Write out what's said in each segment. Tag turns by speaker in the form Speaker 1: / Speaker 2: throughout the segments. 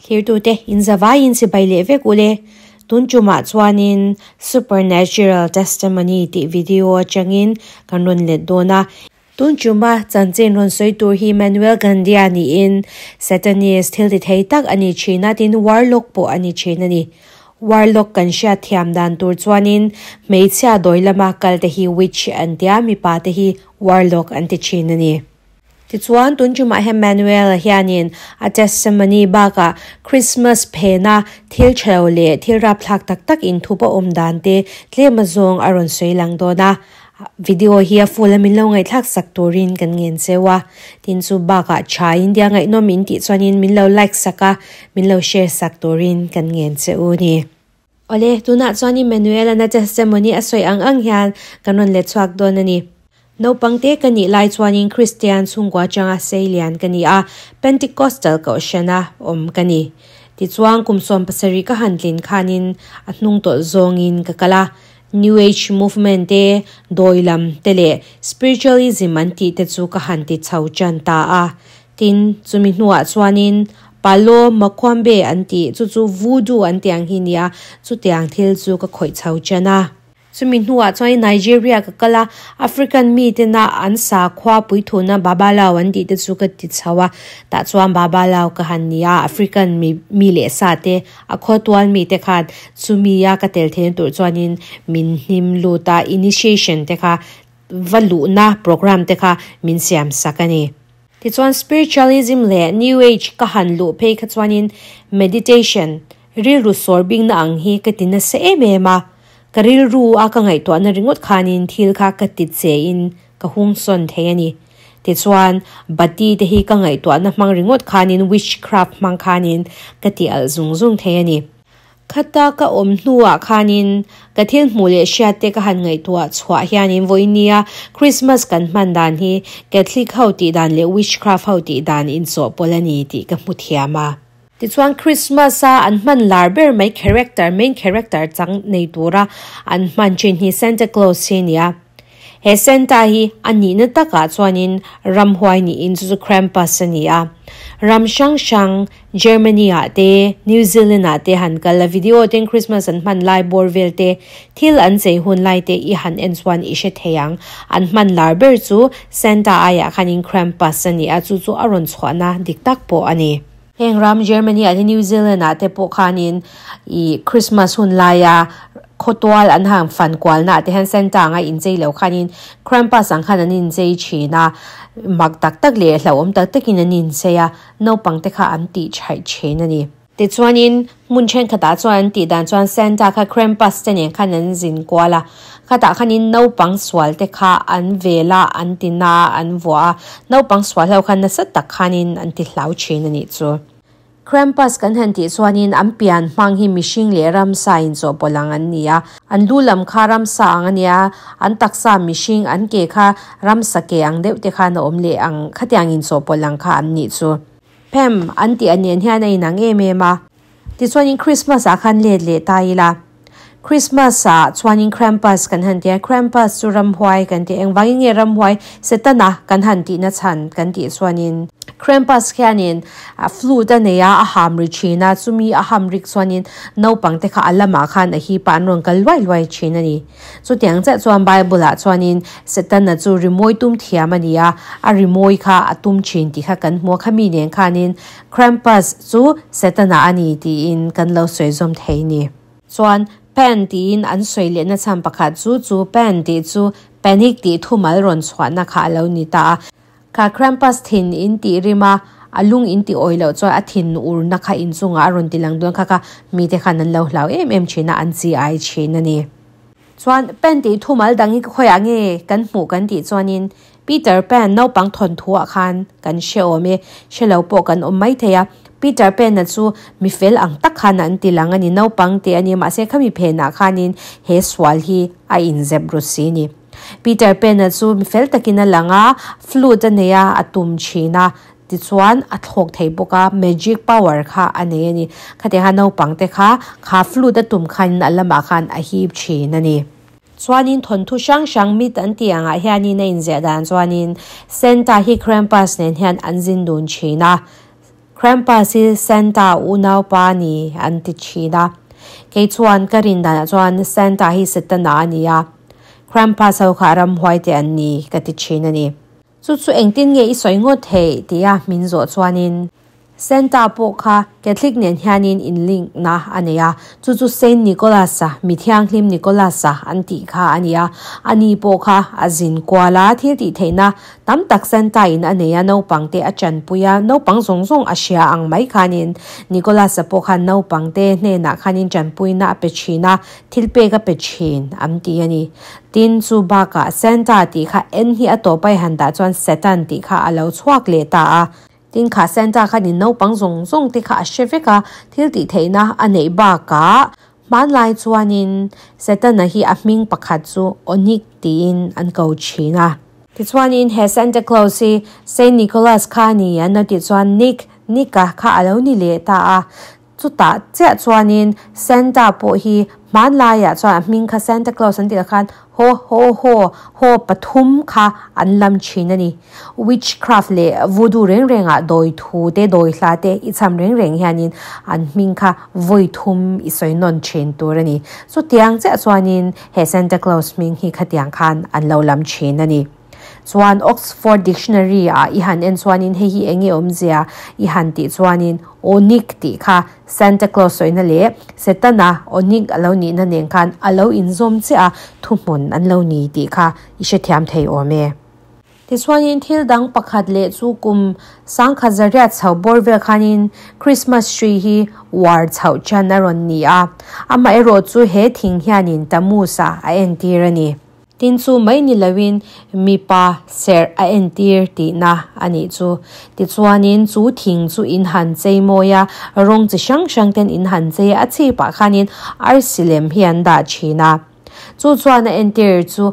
Speaker 1: Thirtute in zavaiin chibai leh vek ule. Tun tumah chuanin Supernatural Testimony tih video atangin kan rawn let dawn a. Tun tuma chanchin rawn sawi tur hi Manuel Gandia niin Satanist thil ti thei tak a ni thin a, tin Warlock pawh a ni thin a ni. Warlock kan hriat thiam dan tur chuanin hmeichhia dawi lama kal te hi Witch an tia, mipa te hi Warlock an ti thin a ni. Tichuan, tun tumah hian Manuel-a hianin a testimony bakah Christmas phena thil tha lo leh thil rapthlak tak tak inthup a awm dan te tlem azawng a rawn sawi lang dawn a. Video hi a full a min lo ngaihthlak sak turin kan ngen cheu a. Tin chu bakah tha India ngaihnawm in tih chuanin min lo like sak a, min lo share sak turin kan ngen che u ni. Awle, tunah chuan Emmanuel-an a testimony a sawi ang ang hian kan rawn let chhuak dawn a ni. Naupangte ka nih lai chuanin Kristian chhungkua atanga seilian ka ni a, Pentecostal kohhrana awm ka ni. Tichuan kum 70 ka han tlin khanin a hnung tawlh zawngin ka kal a, New Age movement te, dawi lam te leh spiritualism an tih te chu ka han ti chho tan ta a. Tin, chumi hnuah chuanin Palo Makwambe an tih, chu chu Voodoo an tih ang hi nia, chutiang thil chu ka khawih chho ṭan a. Chumi hnuah chuanin Nigeria ka kal a, African mitena an sakhua puithuna Babalao an tih te chu ka ti chho a, tah chuan Babalao ka han ni a, African mi mi leh sa te, a khawtual mite khan chumi a ka tel theihna tur chuanin min hnim lut a, initiation te kha va luhna program te kha min siam sak a ni. Tichuan spiritualism leh New Age ka han luh phei kha chuanin meditation, rilru sawr bikna ang hi ka ti nasa em em a, ka rilru a ka ngaihtuahna ringawt khanin thil kha ka ti che in ka hung sawn thei a ni. Tichuan bati te hi ka ngaihtuahna hmang ringawt khanin witchcraft hmang khanin ka ti alh zung zung thei a ni. Khata ka awm hnuah khanin ka thil hmuh leh hriat te ka han ngaihtuah chhuah hianin vawinia Christmas kan hman dan hi Catholic ho tih dan leh Witchcraft ho tih dan inchawhpawlh a ni tih ka hmu thiam a. Tichuan Christmas a an hman lar ber mai character, main character chang nei tura an hman thin hi Santa Claus hi a ni a. He Santa hi a nihna takah chuanin ramhuai niin chu chu Krampus a ni a. Ram hrang hrang, Germany ah te, New Zealand ah te han kal a, video ten Christmas an hman lai bawr vel te, thil an chei hun lai te i han en chuan i hre thei ang. An hman lar ber chu Santa aiah khanin Krampus a ni a, chu chu a rawn chhuahna dik tak pawh a ni. Heng ram Germany ah te New Zealand ah te pawh khanin ih Christmas hun laia khawtual an han fan kualna ah te hian Santa anga inchei loh khanin Krampus ang khan an inchei thin a, mak tak tak leh hlauhawm tak takin an inchei a, naupang te kha an tih thaih thin a ni. Tichuanin hmun thenkhatah chuan an tih dan chuan Santa kha Krampus te nen khan an zin kual a, Khatah khanin naupang sual te kha an vel a, an ti na a, an vuah a. Naupang sual ho khan nasa tak khanin an ti hlau thin a nih chu. Krampus kan han tih chuanin an pian hmang hi mihring leh ramsa inchawhpawlh ang an ni a. An lu lam kha ramsa ang a nia, an taksa mihring, an ke kha ramsa ke ang deuh te khan a awm leh ang, khatiang inchawhpawlh ang kha an nih chu. Phem an tih a nen hian a inang em em a. Tichuanin Christmas ah khan let leh ta ila. Christmas ah chuanin Krampus kan han ti a, Krampus chu ramhuai kan ti a, engvangin nge ramhuai Setana kan han tihna chhan kan tih chuanin Krampus khianin flute a nei a, a ham ri thin a, chumi a ham rik chuanin naupang te kha a lamah khan a hip a, an rawn kal luai luai thin a ni. Chutiang chiah chuan Bible ah chuanin Setana chu rimawi tum thiam a ni a, a rimawi kha a tum thin tih kha kan hmu a, khami nen khanin Krampus chu Setana a ni tiin kan lo sawi zawm thei ni. Chuan Pan tiin an sawi lehna chhan pakhat chu chu Pan tih chu Panic tih thumal rawn chhuahna kha a lo ni ta a. Kha Krampus thin in tih rim a, a lung in tih awih loh chuan a thin urna kha inchungah a rawn ti lang dawn kha kha mite khan an lo hlau em em thin a, an chi ai thin a ni. Chuan Pan tih thumal dang hi khawiah nge kan hmuh kan tih chuanin Peter Pan naupang thawnthuah khan kan hre awm e, hre lo pawh kan awm mai thei a. Peter Pan-a chu mi fel ang tak khan an ti lang a ni, naupang teh a ni, mahse khami phenah khanin he sual hi a inzep ru si ni. Peter Pan-a chu mi fel takin a lang a, flute a nei a, a tum thin a, tichuan a thlawk thei bawk a, magic power kha a nei a ni. Khatiang khan naupang te kha, kha flute a tum khanin a lamah khan a hip thin a ni. Chuanin thawnthu hrang hrang mit an tih angah hianin a inziah dan chuanin Santa hi Krampus nen hian an zin dun thin a. Krampus hi Santa unaupa a ni an ti thin a. Kei chuan ka rin danah chuan Santa hi Setana a ni a, Krampus ho kha ramhuai te an ni ka ti thin a ni. Chu chu engtin nge i sawi ngawt theih tia min zawh chuanin Santa pawh kha Catholic nen hianin in link na a nei a, chu chu Saint Nicholas-a, mi thianghlim Nicholas-a an tih kha a ni a, ani pawh kha a zin kual a, thil tih theihna tam tak Santa in a nei a, naupang te a chanpui a, naupang zawng zawng a hria ang mai khanin Nicholas-a pawh khan naupang te hnenah khanin chanpuina a pe thin a, thil pek a pe thin an ti a ni. Tin, chu bakah Santa tih kha en hi a tawp a i han dah chuan Satan tih kha a lo chhuak leh ta a. Tin, kha Santa khan in naupang zawng zawng te kha a hre vek a, thil tih theihna a neih bakah hmanlai chuanin Setana hi a hming pakhat chu Onik tiin an ko thin a. Tichuanin he Santa Claus hi Saint Nicholas kha a ni an lo tih chuan Nick, Nick-a, kha a lo ni leh ta a. Chutah chiah chuanin Santa pawh hi hmanlaiah chuan a hming kha Santa Claus an tih khan ho ho ho ho pathum kha an lam thin a ni. Witchcraft leh voodoo reng rengah dawi thu te dawi hla te i cham reng reng hianin an hming kha vawi thum i sawi nawn thin tur a ni. Chutiang chiah chuanin he Santa Claus hming hi khatiang khan an lo lam thin a ni. Chuan Oxford Dictionary ah i han en chuanin hei hi eng nge awmzia i han tih chuanin Onik tih kha Santa Claus sawina leh Setana Onik a lo nihna nen khan a lo inzawm chiah a, thuhmun an lo ni tih kha i hrethiam thei awm e. Tichuanin thil dang pakhat leh chu kum sangkhat zariat chho bawr vel khanin Christmas tree hi uar chhoh chan a rawn ni a, amaherawh chu he thing hianin Tammuz-a a entir a ni. Tin chu mai ni loin mipa serh a entir tihna a nih chu. Tichuanin chu thing chu in han chei mawi a, rawng chi hrang hrang ten in han chei a, a chhipah khanin arsi lem hi an dah thin a. Chu chuan a entir chu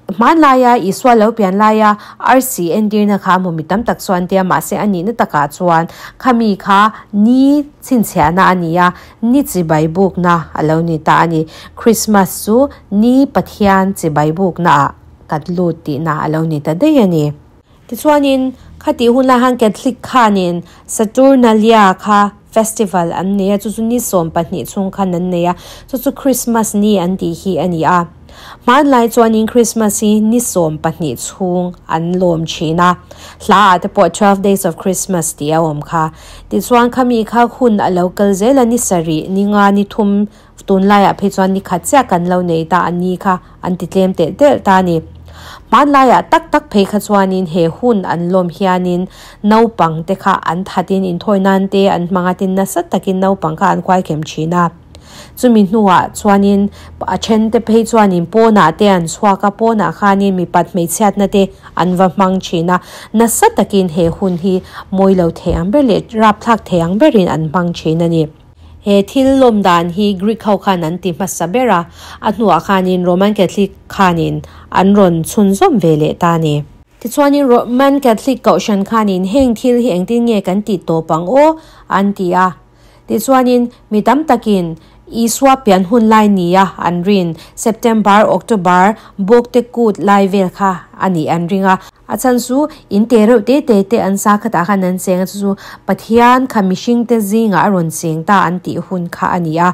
Speaker 1: hmanlaia Isua lo pian laia arsi entirna kha a hmu mi tam tak chuan tia mahse a nihna takah chuan khami kha ni chhinchhiahna a ni a, Ni chibai bukna a lo ni ta a ni. Christmas chu ni Pathian chibai bukna ah kan lut tihna a lo ni ta daih a ni. Tichuanin khatih hun lai khan Catholic khanin Saturnalia kha festival an nei a, chu chu ni 12 chhung khan an nei a, chu chu Christmas ni an tih hi a ni a. Hmanlai chuanin Christmas hi ni 12 chhung an lawm thin a, hla ah te pawh Twelve Days of Christmas tih a awm kha. Tichuan khami kha hun a lo kal zel a, ni sarih, ni nga, ni thum tunlaiah phei chuan ni khat chiah kan lo nei ta a ni kha an ti tlem telh telh ta a ni. Hmanlaiah tak tak phei kha chuanin he hun an lawm hianin naupang te kha an thatin inthawi nan te an hmang a tin nasa takin naupang kha an khuaikhem thin a. Chumi hnuah chuanin a then te phei chuanin pawnah te an chhuak a, pawnah khanin mipat hmeichhiatna te an va hmang thin a, nasa takin he hun hi mawi lo thei ang ber leh rapthlak thei ang berin an hmang thin a ni. He thil lawm dan hi Greek ho khan an ti hmasa ber a, a hnuah khanin Roman Catholic khanin an rawn chhunzawm ve leh ta a ni. Tichuanin Roman Catholic kohhran khanin heng thil hi engtin nge kan tih tawp ang aw? an ti a. Tichuanin, mi tam takin Isua pian hun lai nia an rin, September, October, Bawkte kut lai vel kha a nih an ring a. A chhan chu in te reuh te te te an sa khatah khan an cheng a, chu chu Pathian kha mihringte zingah a rawn cheng ta an tih hun kha a ni a.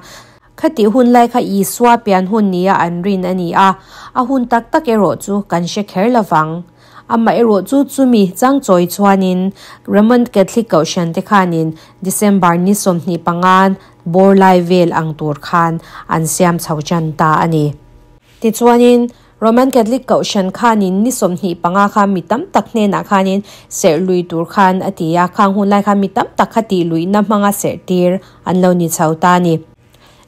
Speaker 1: Khatih hun lai kha Isua pian hun nia an rin a ni a, a hun tak tak erawh chu kan hre kher lo vang. Amaherawh chu chumi changchawi chuanin Roman Catholic Kohhran te khanin December ni 25 bawr lai vel ang tur khan an siam chho tan ta a ni. Tichuanin Roman Catholic Kohhran khanin ni 25 kha mi tam tak hnenah khanin serh lui tur khan a ti a, khang hun lai khan mi tam tak kha tih luihna hmanga serh tir an lo ni chho ta a ni.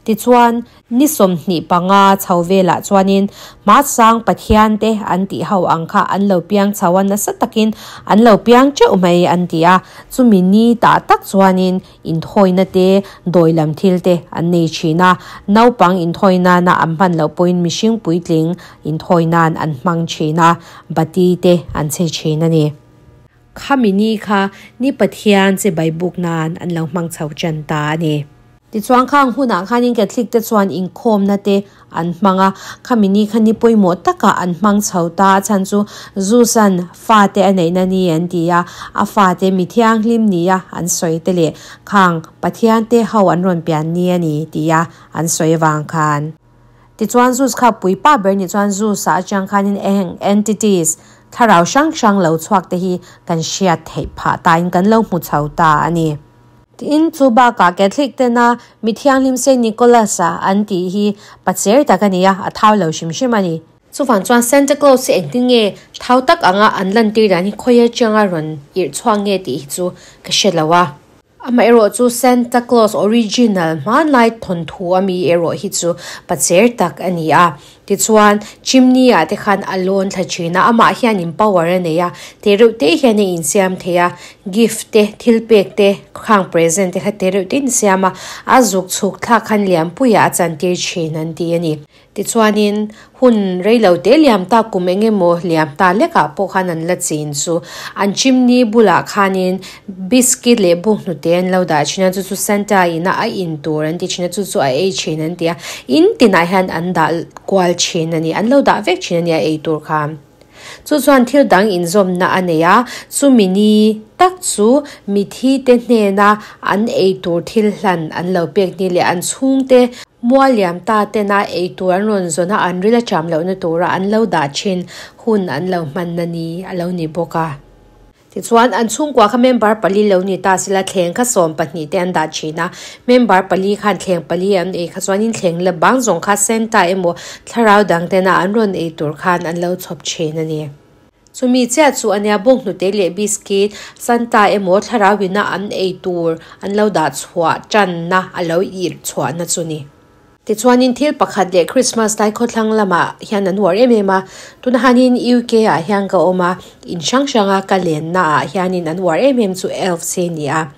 Speaker 1: Tichuan, ni 25 chho velah chuanin Hmasang Pathian te an tih ho ang kha an lo piang chho a, nasa takin an lo piang teuh mai an ti a. Chumi ni tah tak chuanin inthawina te, dawi lam thil te an nei thin a. Naupang inthawi nana an hman loh pawhin mihring puitling inthawi nan an hmang thin a, bati te an chhe thin a ni. Khami ni kha ni Pathian chibai buk nan an lo hmang chho tan ta a ni. Tichuan khang hunah khanin Catholic te chuan inkhawmna te an hmang a, khami ni kha ni pawimawh takah an hmang chho ta a chhan chu Zeus-a'n fate a neihna ni an ti a, a fate mi thianghlim nia an sawi te leh khang Pathian te ho an rawn pian ni a ni tia an sawi avang khan. Tichuan Zeus kha puipa ber nih chuan Zeus-a atang khanin eng entities, thlarau hrang hrang lo chhuak te hi kan hriat theih phah tain kan lo hmu chho ta a ni. Tin, chu bakah Catholic tena mi thianghlim Saint Nicholas-a an tih hi pacher tak a ni a, a thau lo hrim hrim a ni. Chuvang chuan Santa Claus hi engtin nge thau tak anga an lantir dan hi khawi atanga rawn irh chhuak nge tih hi chu ka hre lo a. Amaherawh chu Santa Claus original hmanlai thawnthu ami erawh hi chu pacher tak a ni a. Tichuan, chimney ah te khan a lawn thla thin a, amah hianin power a nei a, te reuh te hian a insiam thei a, gift te, thil pek te, khang present te kha te reuh te in siam a, a zuk chhuk thlak khan lianpuiah a chantir thin an ti a ni. Tichuanin, hun reilo te liam ta kum eng emaw liam ta lekah pawh khan an la chin chu an chimney bulah khanin biscuit leh buk hnute an lo dah thin a, chu chu Santa ina a in tur an ti thin a, chu chu a ei thin an ti a, in tinah hian an dah kual thin a ni, an lo dah vek thin a ni a ei tur kha. Chu chuan thil dang inzawmna a nei a, chumi ni tak chu mithi te hnena an ei tur thil hlan an lo pek ni leh an chhungte mual liam ta tena ei tur an rawn zawn a, an ril a cham lohna tura an lo dah thin hun an lo hmanna ni a lo ni bawk a. Tichuan, an chhungkua kha member pali lo ni ta sela thleng kha 12 te an dah thin a. Member pali khan thleng pali an ei kha chuanin thleng la bang zawng kha Santa emaw thlarau dang tena an rawn ei tur khan an lo chhawp thin a ni. Chumi chiah chu a nia bawnghnute leh biscuit Santa emaw thlarau ina an ei tur an lo dah chhuah tanna a lo irh chhuahna chu ni. Tichuanin thil pakhat leh Christmas lai khawthlang lamah hian an uar em em a, tuna hanin UK ah hian ka awm a, in hrang hranga ka lenna ah hianin an uar em em chu elves hi a ni a.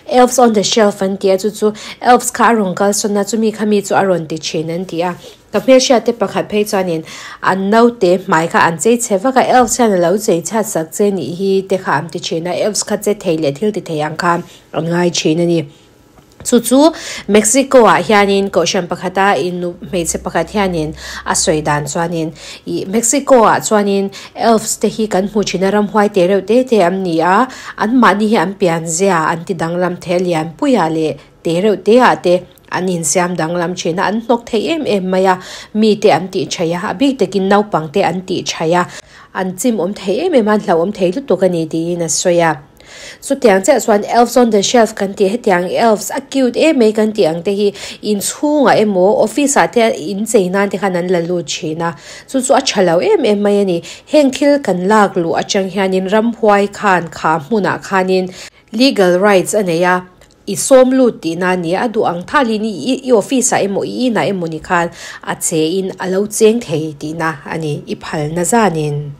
Speaker 1: Elves on the shelf an ti a, chu chu elves kha a rawn kalsawn a, chumi kha mi chu a rawn ti thin an ti a. Ka hmelhriat te pakhat phei chuanin an naute hmai kha an chei chhe vak a, elves hian a lo chei chhiat sak che nih hi te kha an ti thin a, elves kha che thei leh thil ti thei ang khan an ngai thin a ni. Chu chu Mexico ah hianin kohhran pakhata innu hmeichhe pakhat hianin a sawi dan chuanin ih Mexico ah chuanin elves te hi kan hmu thin a ramhuai te reuh te te an ni a, anmahni hi an pianzia an ti danglam thei a lianpuiah leh te reuh te ah te an insiam danglam thin a, an hnawk thei em em mai a, mite an tih thaih a, a bik takin naupang te an tih thaih a, an chim awm thei em em a, an hlauhawm thei lutuk a ni tiin a sawi a. Chutiang chiah chuan elves on the shelf kan tih hetiang elves a cute em mai kan tih ang te hi inchhungah emaw office ah te inchei nan te khan an la lut thin a, chu chu a tha lo em em mai a ni. Heng thil kan lak luh atang hianin ramhuai khan kha hmunah khanin legal rights a nei a, i sawm lut tihna a ni a, a duh ang thalin i office ah emaw i inah emaw ni khan a che in a lo cheng thei tihna a ni, i phalna zanin.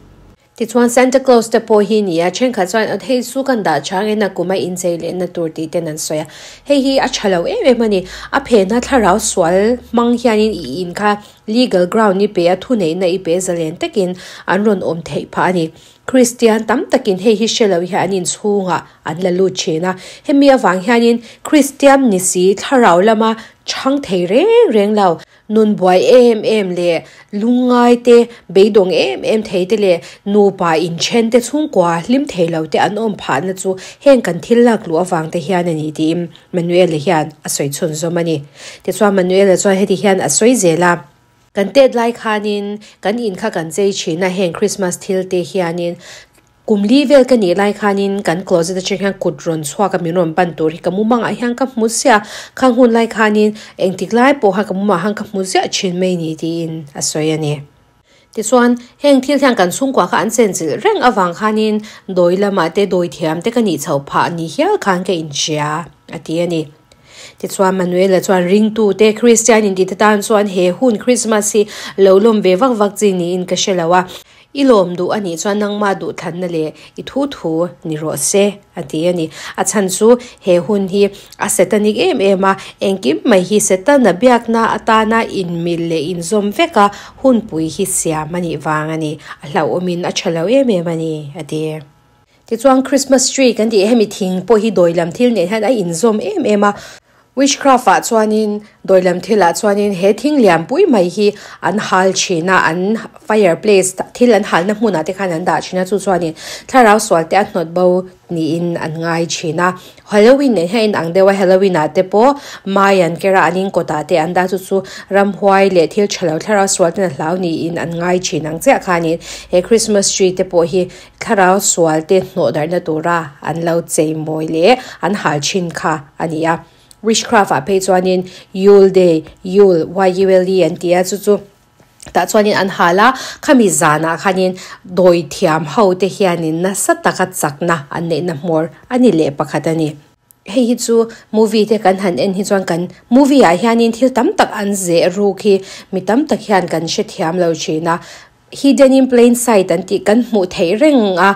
Speaker 1: Tichuan Santa Claus te pawh hi ni a, thenkhat chuan a hei chu kan dah chang in a kum a inchei lehna tur tih ten an sawi a, hei hi a tha lo em em a ni. A phena thlarau sual hmang hianin i in kha legal ground i pe a, thuneihna i pe zalen takin an rawn awm theih phah a ni. Kristian tam takin hei hi hre lo hian an inchhungah an la lut thin a, hemi avang hianin Kristian ni si thlarau lama chhang thei reng reng lo. Nun buai em em leh lungngai te, beidawng em em thei te leh nupa inthen te chhungkua hlim thei lo te an awm phahna chu heng kan thil lak luh avang te hian a ni tiin Manuel-a hian a sawi chhunzawm a ni. Tichuan Manuel-a chuan heti hian a sawi zel a. Kan tet lai khanin kan in kha kan chei thin a, heng Christmas thil te hianin Kum li vel ka nih lai khanin kan closet atang hian kut rawn chhuak a min rawn pan tur hi ka mumangah hian ka hmu ziah a, khang hun lai khanin engtik lai pawh khan ka mumah khan ka hmu ziah thin mai ni tiin a sawi a ni. Tichuan, heng thil hian kan chhungkua kha an chenchilh reng avang khanin dawi lamah te dawi thiam te ka nih chhoh phah ni hial khan ka inhria a ti a ni. Tichuan Manuela chuan ringtute Kristian intihte tan chuan he hun Krismas hi lo lawm ve vak vak chi niin ka hre lo a. I lawm duh a nih chuan nangmah duh thlanna leh i thu thu ni rawh se, a ti a ni. A chhan chu he hun hi a Setanik em em a, engkim mai hi Setana biakna atana inmil leh inzawm vek a hunpui hi siam a nih vang a ni. A hlauhawmin a tha lo em em a ni, a ti. Tichuan Christmas tree kan tih hemi thing pawh hi dawi lam thil nen hian a inzawm em em a. Witchcraft ah chuanin dawilam thilah chuanin he thing lian pui mai hi an hal thin a an fire place thil an halna hmunah te khan an dah thin a chu chuanin thlarau sual te a hnawt bo niin an ngai thin a halloween nen hian a inang deuh a halloween ah te pawh mai an ker a an in kawtah te an dah chu chu ramhuai leh thil tha lo thlarau sual ten a hlau niin an ngai thin ang chiah khanin he christmas tree te pawh hi thlarau sual te hnawh darhna tura an lo chei mawi leh an hal thin kha a ni a witchcraft ah phei chuanin yule day yule y u l e an ti a chu chu tah chuanin an hal a khami zanah khanin dawi thiam ho te hianin nasa taka chakna an neihna hmawr a ni leh pakhat a ni. Hei hi chu movie te kan han en hi chuan kan movie ah hianin thil tam tak an zeh ruk hi mi tam tak hian kan hrethiam lo thin a hidden in plain sight an tih kan hmuh theih reng a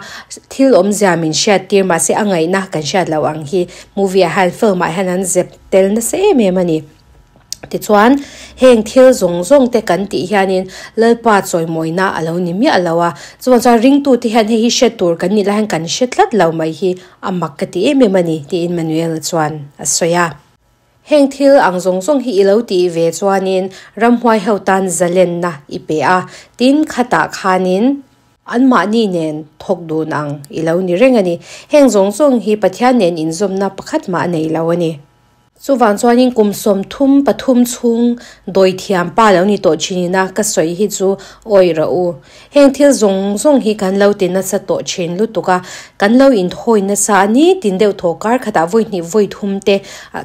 Speaker 1: thil awmzia min hriat tir mahse a ngaihna kan hriat loh ang hi movie ah hian film ah hian an zep tel nasa em em a ni. Tichuan, heng thil zawng zawng te kan tih hianin Lalpa chawimawina a lo ni miah lo a, chuvang chuan ringtute hian hei hi hre tur kan nih lai hian kan hre tlat lo mai hi a mak ka ti em em a ni, tiin Manuel chuan a sawi a. Heng thil ang zawng zawng hi i lo tih ve chuanin ramhuai ho tan zalenna i pe a, tin khatah khanin anmahni nen thawk dun ang i lo ni reng a ni. Heng zawng zawng hi Pathian nen inzawmna pakhat mah a nei lo a ni. Chuvang chuanin kum 33 chhung dawithiam pa lo ni tawh thinina ka sawi hi chu awih rawh u. Heng thil zawng zawng hi kan lo ti nasa tawh thin lutuk a, kan lo inthawi nasa a ni tin deuh thaw kar khatah vawi hnih vawi thum te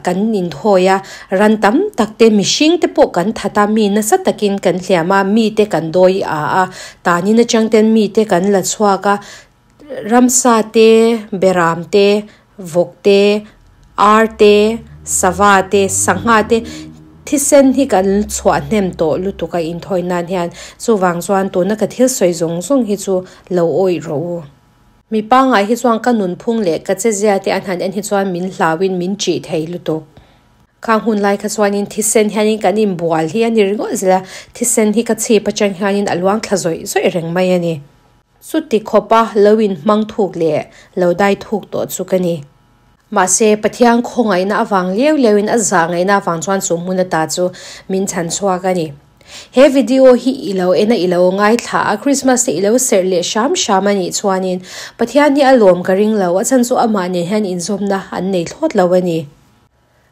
Speaker 1: kan inthawi a, ran tam tak te mihring te pawh kan that a, mi nasa takin kan hliam a, mi te kan dawi a a, tanin atang ten mi te kan la chhuak a, Ramsa te, beram te, vawk te, ar te, sava te, sangha te thisen hi kan chhuah hnem tawh lutuk a inthawi nan hian chuvang chuan tuna ka thil sawi zawng zawng hi chu lo awih rawh u. Mi pangngai hi chuan ka nunphung leh ka chezia te an han en hi chuan min hlauin min ṭih thei lutuk. Khang hun lai kha chuanin thisen hianin kan inbual hi a ni ringawt zel a, thisen hi ka chhip atang hianin a luang thla zawih zawih reng mai a ni. Chuti khawpa lo inhmang thuk leh lo dai thuk tawh chu ka ni. Mahse, Pathian khawngaihna avang liau liauin a zah ngaihna avang chuan chu hmun ata chu min chhan chhuak a ni. He video hi i lo en a, i lo ngaithla a, Christmas te i lo serh leh hram hram a nih chuanin Pathian hi a lawm ka ring lo, a chhan chu amah nen hian inzawmna an nei thlawt lo a ni.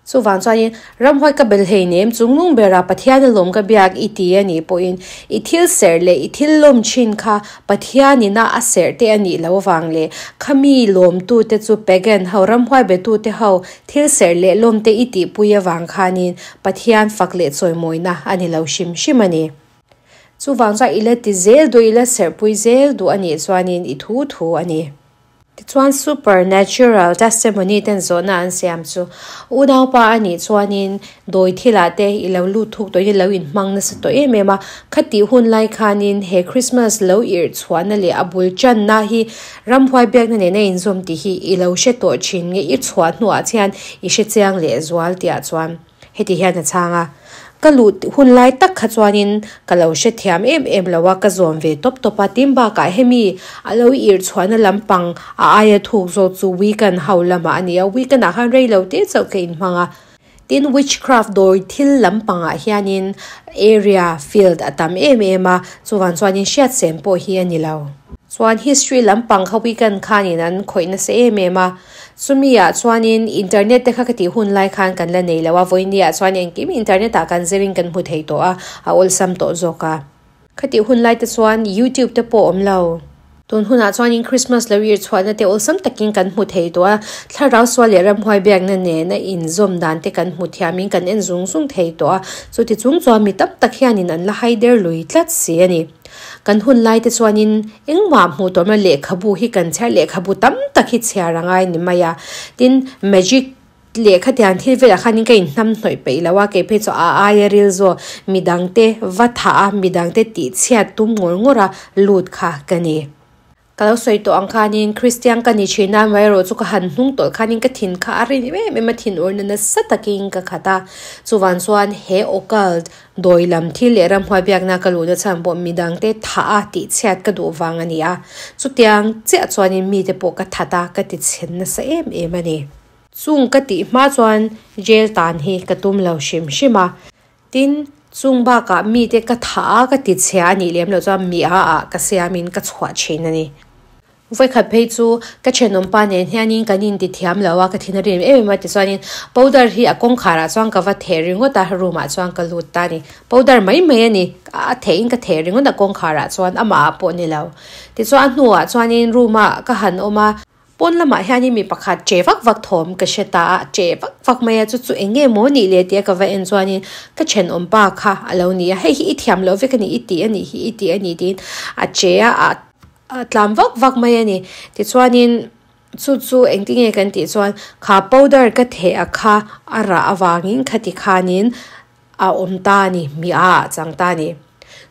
Speaker 1: Chuvang chuanin, Ramhuai ka bel hei nem, chungnung bera Pathian alawm ka biak i ti a nih pawhin, i thil serh leh i thil lawm thin kha Pathianina a serh te a nih loh avang leh khami lawmtute chu pagan ho, ramhuai betute ho thil serh leh lawm te i tihpui avang khanin Pathian fak leh chawimawina a ni lo hrim hrim a ni. Chuvang chuan i la ti zel duh, i la serhpui zel duh a nih chuanin i thu thu a ni. Tichuan supernatural testimony ten zawhna an siam chu unaupa a nih chuanin dawi thilah te i lo lut thuk tawhin i lo inhmang nasa tawh em em a, khatih hun lai khanin he Christmas lo irh chhuahna leh a bul channa hi ramhuai biakna nena inzawm tih hi i lo hre tawh thin nge i chhuah hnuah chian i hre chiang leh zual tihah chuan Heti hian a chhang a, Ka luh hun lai tak kha chuanin ka lo hrethiam em em lo a, ka zawm ve tawp tawp a, tin bakah hemi a lo irh chhuahna lampang a aia thuk zawk chu weekend ho lamah a ni a, weekend ah khan rei lo te chauh ka inhmang a. Tin, witchcraft dawi thil lampangah hianin area, field a tam em em a, chuvang chuanin hriatsem pawh hi a ni lo. Chuan history lampang kha weekend khanin an khawih nasa em em a, Chumi ah chuanin internet te kha ka tih hun lai khan kan la nei lo a, vawiini ah chuan engkim internet ah kan zirin kan hmu thei tawh a, a awlsam tawh zawk a. Ka tih hun lai te chuan youtube te pawh awm lo. Tun hunah chuanin Christmas lo ir chhuahna te awlsam takin kan hmu thei tawh a, thlarau sual leh ramhuai biakna nena inzawm dan te kan hmu thiamin kan en zung zung thei tawh a, chuti chung chuan mi tam tak hianin an la haider lui tlat si a ni. Kan hun lai te chuanin engmah hmuh tawh mai lehkhabu hi kan chhiar lehkhabu tam tak hi chhiar a ngai ni mai a tin magic lehkha tiang thil velah khanin ka inhnam hnawih peih lo a kei phei chu a aia ril zawk midang te va thah a midang te tih chhiat tum ngawr ngawr a lut kha ka ni. Ka lo sawi tawh ang khanin Kristian ka ni thin a, amaherawh chu ka han hnung tawlh khanin ka thin kha a rin em em a, thin urna nasa takin ka khat a. Chuvan chuan he occult dawi lam thil leh ramhuai biakna ka luhna chhan pawh midangte thah a tihchhiat ka duh vang a ni a. Chutiang chiah chuanin mite pawh ka that a, ka tichhen nasa em em a ni. Chung ka tih hma chuan jail tan hi ka tum lo hrim hrim a. Tin, chung bakah mite ka thah a, ka ti chhia a nih lem loh chuan mi a ah ka siamin ka chhuah thin a ni. Vawikhat phei chu ka thenawmpa nen hianin kan inti thiam lo a, ka thin a rim em em a tichuanin powder hi a kawngkharah chuan ka va theh ringawt a, room ah chuan ka lut ta a ni. Powder mai mai a ni, a thehin ka theh ringawt a kawngkharah chuan amah ah pawh ni lo. Tichuan a hnuah chuanin room ah ka han awm a. Pawn lamah hianin mi pakhat che vak vak thawm ka hre ta a, che vak vak mai a, chu chu eng nge maw nih le tia ka va en chuanin ka thenawm pa kha a lo ni a, hei hi i thiam loh vek a ni, i tih a nih hi, i tih a ni tiin a che a, a tlam vak vak mai a ni. Tichuanin chu chu engtin nge kan tih chuan kha powder ka theh a kha a rah avangin khati khanin A awm ta a ni, mi a ah chang ta a ni.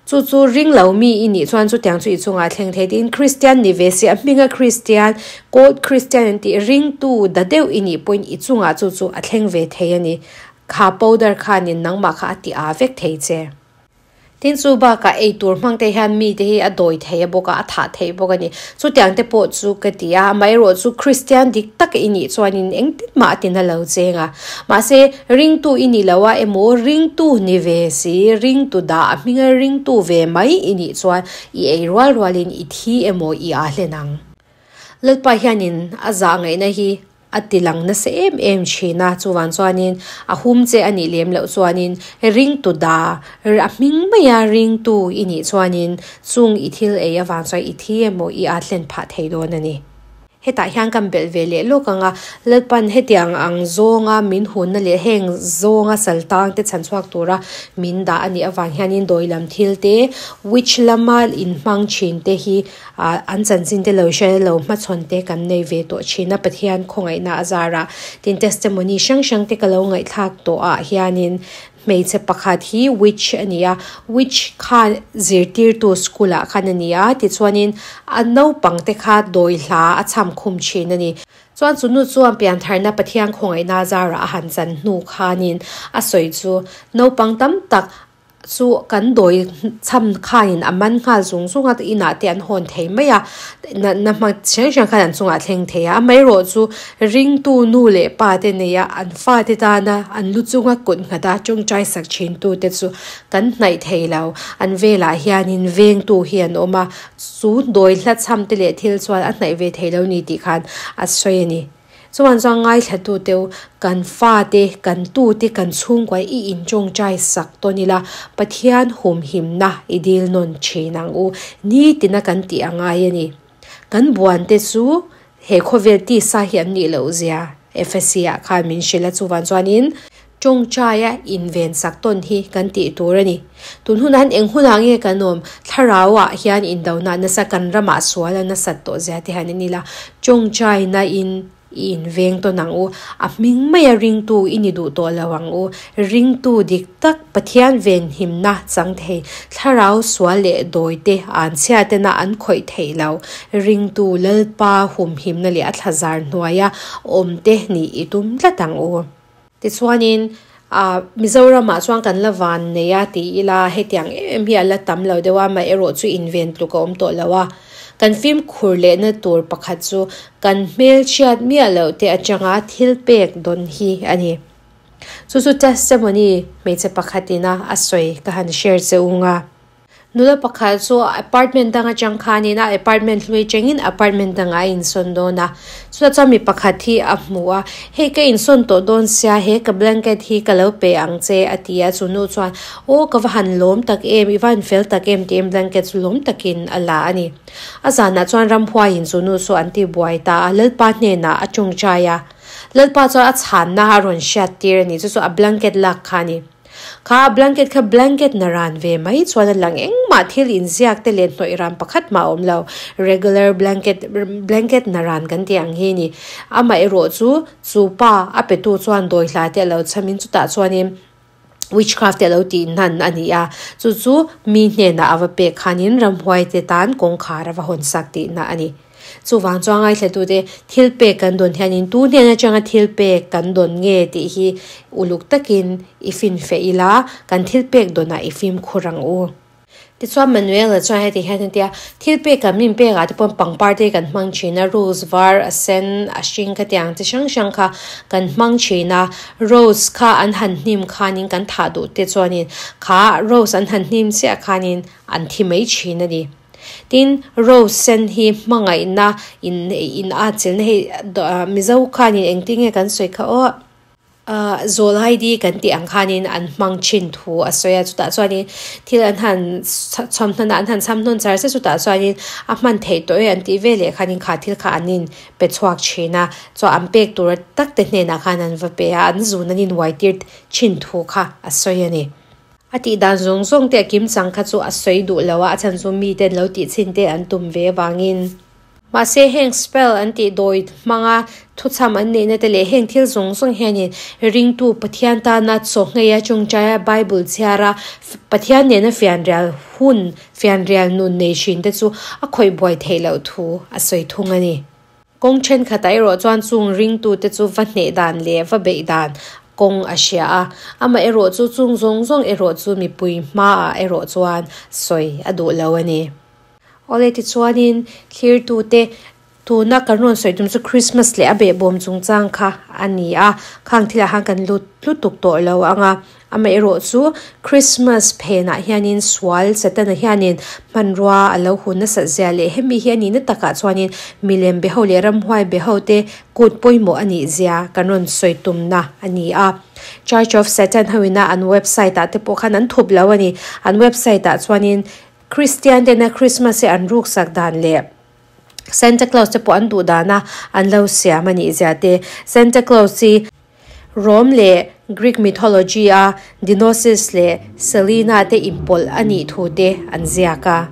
Speaker 1: Chu chu ring lo mi i nih chuan chutiang chu i chungah thleng thei tiin Kristian ni ve si, a hminga Kristian, called Kristian an tih ringtu da deuh i nih pawhin i chungah chu chu a thleng ve thei a ni. Kha powder khanin nangmah kha a ti aa vek thei che. Tin chu bakah ei tur hmang te hian mite hi a dawi thei a bawk a, a thah thei bawk a ni. Chutiang te pawh chu ka ti a, amaherawh chu Kristian dik tak i nih chuanin engtin mah a ti na lo cheng a. Mahse, ringtu i nih loh a emaw ringtu ni ve si, ringtu dah a hminga ringtu ve mai i nih chuan i ei rual rualin i thi emaw i aa hlen ang. Lalpa hianin a zah ngaihna hi a ti lang nasa em em thin a, chuvang chuanin a hum che a nih lem loh chuanin ringtu dah a hming maia ringtu i nih chuanin chung i thil ei avang chuan i thi emaw i aa hlen phah thei dawn a ni. Hetah hian kan belh ve leh lawk ang a, Lalpan hetiang ang zawnga min hunna leh heng zawnga saltang te chhan chhuak tura min dah a nih avang hianin dawi lam thil te, witch lama inhmang thin te hi an chanchin te lo hria lo hmachhawn te kan nei ve tawh thin a, Pathian khawngaihna a zarah tin testimony hrang hrang te ka lo ngaihthlak tawh ah hianin Hmeichhe pakhat hi witch a ni a, witch kha zirtirtu school ah khan a ni a, tichuanin a naupang te kha dawi hla a chham khum thin a ni. Chuan chu nu chuan piantharna Pathian khawngaihna zarah a han chan hnu khanin a sawi chu naupang tam tak chu kan dawi chham khanin a man nghal zung zung a, inah te an hawn thei mai a, natna hma hrang hrang khan an chungah thleng thei a, amaherawh chu ringtu nu leh pa te neia an fate tana an lu chunga kut nghata tawngtai sak thin tu te chu kan hnaih thei lo, an velah hianin vengtu hi an awm a, chu dawi hla chham te leh thil chuan a hnaih ve thei lo ni tih khan a sawi a ni. Chuan chuan ngaithla teu kan fate, kan tute, kan chhungkua i intawngtai sak tawn ila, Pathian humhimna i dil nawn thin ang u. Nitina kan tih a ngai a ni. Kan buante chu he khawvel tisa hi an nih loh zia Efesi ah khan min hrilh a, chuvan chuanin Tawngtaia inven sak tawn hi kan tih tur a ni. Tun hunah hian eng hunah nge kan awm? Thlarauah hian indona nasa kan ramah sual a nasat tawh zia te hian en ila, tawngtaina in i inveng tawn ang u. A hming maia ringtu i ni duh tawh lo ang u. Ringtu dik tak Pathian venhimna chang thei, thlarau sual leh dawite anchhia tena an khawih theih lo. Ringtu Lalpa humhimna leh a thlazar hnuaia awmte nih i tum tlat ang u. Tichuanin, ah, Mizoramah chuan kan la van nei a ti ila, hetiang em em hi a la tam lo deuh a, amaherawh chu inven tluk a awm tawh lo a. Kan fimkhur lehna tur pakhat chu kan hmelchhiat miah loh te atanga thil pek dawn hi a ni. Chu chu testimony hmeichhe pakhatin a a sawi ka han share che ung a. Nula pakhat chu apartment dang atang khanin a apartment hlui chengin apartment dangah a insawn dawn a. Chutah chuan mi pakhat hi a hmu a, Hei ka insawn tawh dawn sia, he ka blanket hi ka lo pe ang che a ti a. Chu nu chuan, Aw ka va han lawm tak em, i va han fel tak em tiin blanket chu lawm takin a la a ni. A zanah chuan ramhuaiin chu nu chu an tibuai ta a, Lalpa hnenah a tawngtai a. Lalpa chuan a chhanna a rawn hriat tir a ni, chu chu a blanket lak kha a ni. Kha blanket kha blanket na ran ve mai chuan a lang engmah thil inziak te leh hnawih ran pakhat mah a awm lo. Regular blanket blanket na ran kan tih ang hi a ni. Amaherawh chu chu pa a petu chuan dawi hla te a lo chhamin chutah chuanin witchcraft te a lo tih hnan a ni a. Chu chu mi hnenah a va pek khanin ramhuai te tan kawngkhar a va hawn sak tihna a ni. Chuvang chuan ngaithlatute thil pek kan dawn hianin tu hnen atanga thil pek kan dawn nge tih hi uluk takin i finfeh ila, kan thil pek dawnah i fimkhur ang u. Tichuan Manuel-a chuan heti hian a ti a, Thil pek kan min pek ah te paw'n pangpar te kan hmang thin a, rose var, a sen, a hring khatiang chi hrang hrang kha kan hmang thin a, rose kha an han hnim khanin kan thah duh te chuanin kha rose an han hnim chiah khanin an thi mai thin a ni. Tin, rose sen hi hmangaihna in in a chelna hei Mizo khanin engtin nge kan sawi kha aw. Ahh zawl ID kan tih ang khanin an hmang thin thu a sawi a, chutah chuanin thil an han chhawmhnawn ah an han chham hnawn char se chutah chuanin a hman theih tawh e an tih veleh khanin kha thil kha an in pe chhuak thin a, chuan an pek tur tak te hnenah khan an va pe a, an zun an inhuai tir thin thu kha a sawi a ni. A tih dan zawng zawng te a kim chang kha chu a sawi duh lo a, a chhan chu miten lo tih chhin te an tum ve avangin. Mahse heng spell an tih dawi hmanga thuchham an neihna te leh heng thil zawng zawng hianin ringtu Pathian tana chaw ngheia tawngtaia Bible chhiara Pathian nena fianrial hun, fianrial nun nei hrin te chu a khawih buai theih loh thu a sawi thung a ni. Kawng thenkhatah erawh chuan chung ringtute chu va hneh dan leh va beih dan kawng a hria a, amaherawh chu chung zawng zawng erawh chu mipui hmaah erawh chuan sawi a duh lo a ni. Awle tichuanin thlirtute tuna kan rawn sawi tum chu Christmas leh a behbawm chungchang kha a ni a, khang thilah khan kan lut lutuk tawh lo ang a, amaherawh chu Christmas phenah hianin sual Satana hianin hmanrua a lo hun nasat zia leh hemi hi a nihna takah chuanin milem be ho leh ramhuai be ho te kut pawimawh a nih zia kan rawn sawi tumna a ni a. Church of Satan hoina an website ah te pawh khan an thup lo a ni, an website ah chuanin Kristian tena Christmas hi an ruksak dan leh Santa Claus te pawh an duh dana an lo siam a nih zia te, Santa Claus hi Rome leh Greek mythology a Dinosis leh Selena te inpawlh a nih thu te an ziak a.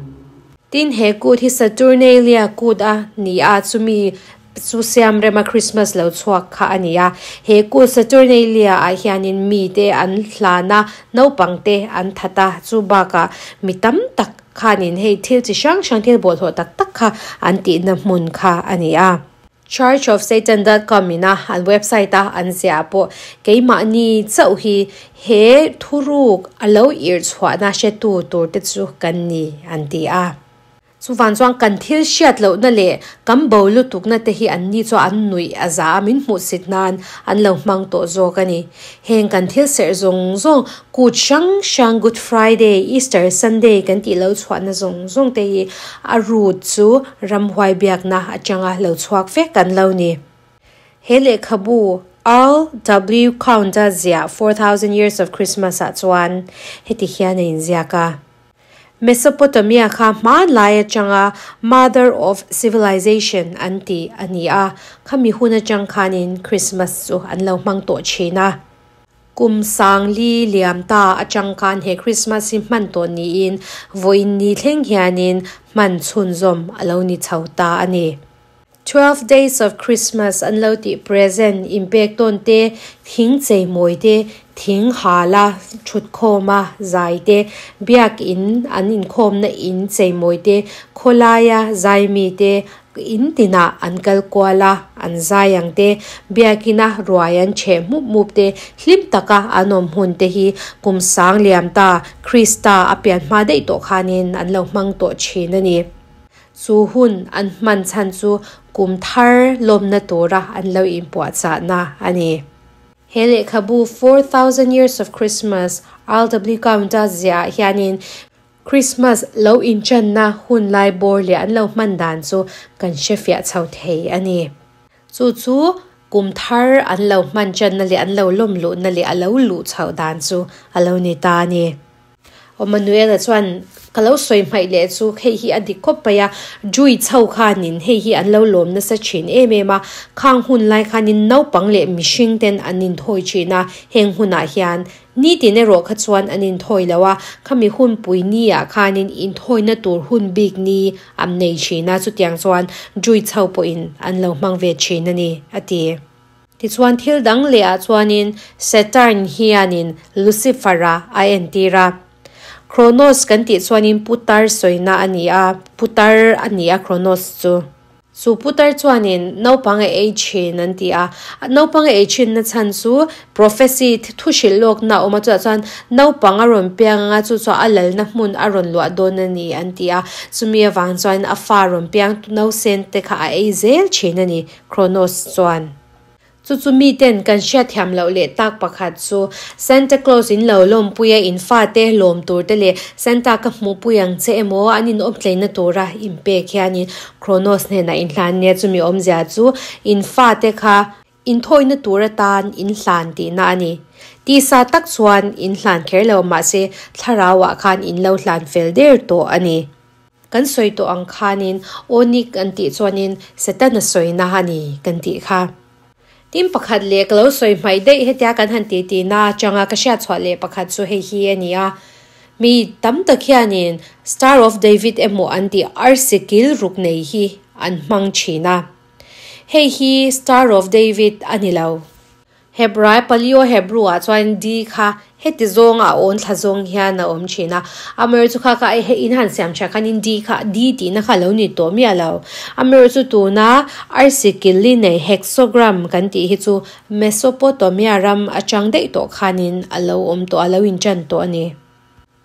Speaker 1: Tin, he kut hi Saturnalia kut a ni a, chumi Chu siam rema Christmas lo chhuak kha a ni a. He kut Saturnalia ah hianin mite an hlan a, naupang te an that a, chu bakah mi tam tak khanin hei thil chi hrang hrang thil bawlhhlawh tak tak kha an tihna hmun kha a ni a. Churchofsatan dot com ina an website a an ziah pawh keimahni chauh hi he thuruk a lo irh chhuahna hretu tur te chu kan ni an ti a. Chuvang chuan kan thil hriat lohna leh kan bo lutukna te hi anni chuan an nuih a za a, min hmuhsit nan an lo hmang tawh zawk a ni. Heng kan thil serh zawng zawng, kut hrang hrang, Good Friday, Easter Sunday kan tih lo chhuahna zawng zawng te hi a root chu ramhuai biakna atanga lo chhuak vek an lo ni. He lehkhabu Earl W. Count-a ziah 4000 Years of Christmas ah chuan heti hian a inziak a. Mesopotamia kha hmanlai atanga Mother of Civilization an ti a ni a, khami hun atang khanin Christmas chu an lo hmang tawh thin a. Kum sangli liam ta atang khan he Christmas hi hman tawh niin vawiin ni thleng hianin hman chhunzawm a lo ni chho ta a ni. 12 Days of Christmas an lo tih present inpek tawn te, thing cheimawi te, thing hala thutkhawma zai te, biakin an inkhawmna in cheimawi te, khawlaia zaimi te in tinah an kal kual a, an zai ang te, biakina ruai an chheh mup mup te, hlim taka an awm hun te hi kum sang liam ta Krista a pian hma daih tawh khanin an lo hmang tawh thin a ni. Chu hun an hman chhan chu kum thar lawmna tura an lo inpuahchahna a ni. He lehkhabu 4000 Years of Christmas, Earl W. Count-a ziahah hianin Christmas lo inchanna hun lai bawr leh an lo hman dan chu kan hrefiah chho thei a ni. Chu chu kum thar an lo hman channa leh an lo lawm luhna leh a lo luh chhoh dan chu a lo ni ta a ni. Manuela chuan, Ka lo sawi hmaih leh chu hei hi a dik khawp mai a, Jui chho khanin hei hi an lo lawm nasa thin em em a, khang hun lai khanin naupang leh mihring ten an inthawi thin a, heng hunah hian nitin erawh kha chuan an inthawi lo a, khami hunpui ni ah khanin inthawina tur hun bik ni an nei thin a, chutiang chuan Jui chho pawhin an lo hmang ve thin a ni, a ti. Tichuan thil dang leh ah chuanin Saturn hianin Lucifer-a a entir a. Kronos kan tih chuanin putar sawina a ni a, putar a ni a Kronos chu. Chu putar chuanin naupang a ei thin an ti a, naupang a ei thin na chhan chu prophecy thu hrilh lawkna a awm a chutah chuan naupang a rawn piang anga chu chuan a lalna hmun a rawn luah dawn a ni an ti a, chumi avang chuan a fa rawn piang nausen te kha a ei zel thin a ni Kronos chuan. Chu chu miten kan hriatthiam loh leh tak pakhat chu Santa Claus in lo lawmpui a in fate lawm tur te leh Santa ka hmuhpui ang che emaw an in awmtleina tura inpek hianin Kronos hnenah in hlan nia chumi awmzia chu in fate kha inthawina tur atan in hlan tihna a ni. Tisa tak chuan in hlan kher lo mahse thlarauah khan in lo hlan fel der tawh a ni. Kan sawi tawh ang khanin Awnik an tih chuanin Setana sawina a ni kan tih kha. Tin pakhat leh ka lo sawi hmaih daih hetia kan han tih tihna atanga ka hriat chhuah leh pakhat chu hei hi a ni a, mi tam tak hianin Star of David emaw an tih arsi kil ruk nei hi an hmang thin a. Hei hi Star of David a ni lo. Hebrai Paleo Hebrew ah chuan di kha heti zawng a awn thla zawng hian a awm thin a, amaherawhchu chu kha kha hei in han siam tha khanin di kha di tihna kha a lo ni tawh miah lo. Amaherawhchu chu tuna arsi killi nei hexogram kan tih hi chu Mesopotamia ram atang daih tawh khanin a lo awm tawh a, a lo intan tawh a ni.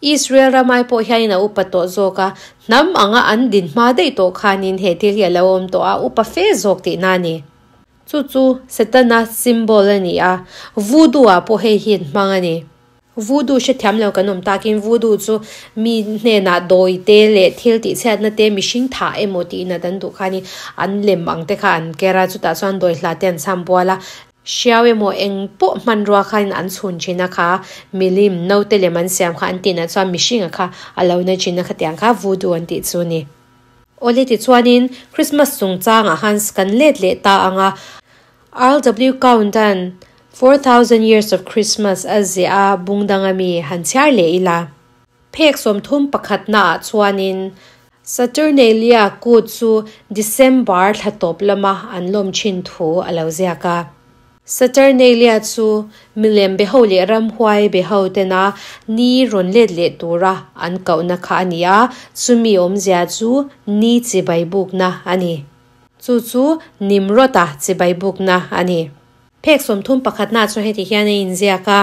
Speaker 1: Israel ramai pawh hianin a upa tawh zawk a, hnam anga an din hma daih tawh khanin he thil hi a lo awm tawh a, upa fe zawk tihna a ni. Chu chu Setana symbol a ni a, voodoo ah pawh hei hi an hmang a ni. Voodoo hrethiam lo kan awm takin voodoo chu mi hnenah dawi te leh thil tihchhiatna te mihring thah emaw tih nat an duh khanin an lem ang te kha an ker a, chutah chuan dawi hla te an chham bual a, hriau emaw eng pawh hmanrua khanin an chhun thin a kha, milim naute lem an siam kha an tih nat chuan mihringa kha a lo na thin a khatiang kha voodoo an tih chu a ni. Awle tichuanin Christmas chungchangah khan kan let leh ta ang a, Earl W. Count-a'n 4000 Years of Christmas a ziah a bung dang ami han chhiar leh ila. Phek 31 naah chuanin Saturnalia kut chu December thla tawp lama an lawm thin thu a lo ziak a. Saturnalia chu milem be ho leh ramhuai be ho tena ni rawn let leh tura an kohna kha a ni a, chumi awmzia chu ni chibai bukna a ni. Chu chu Nimrod-a chibai bukna a ni. Phek 31 na chu heti hian a inziak a,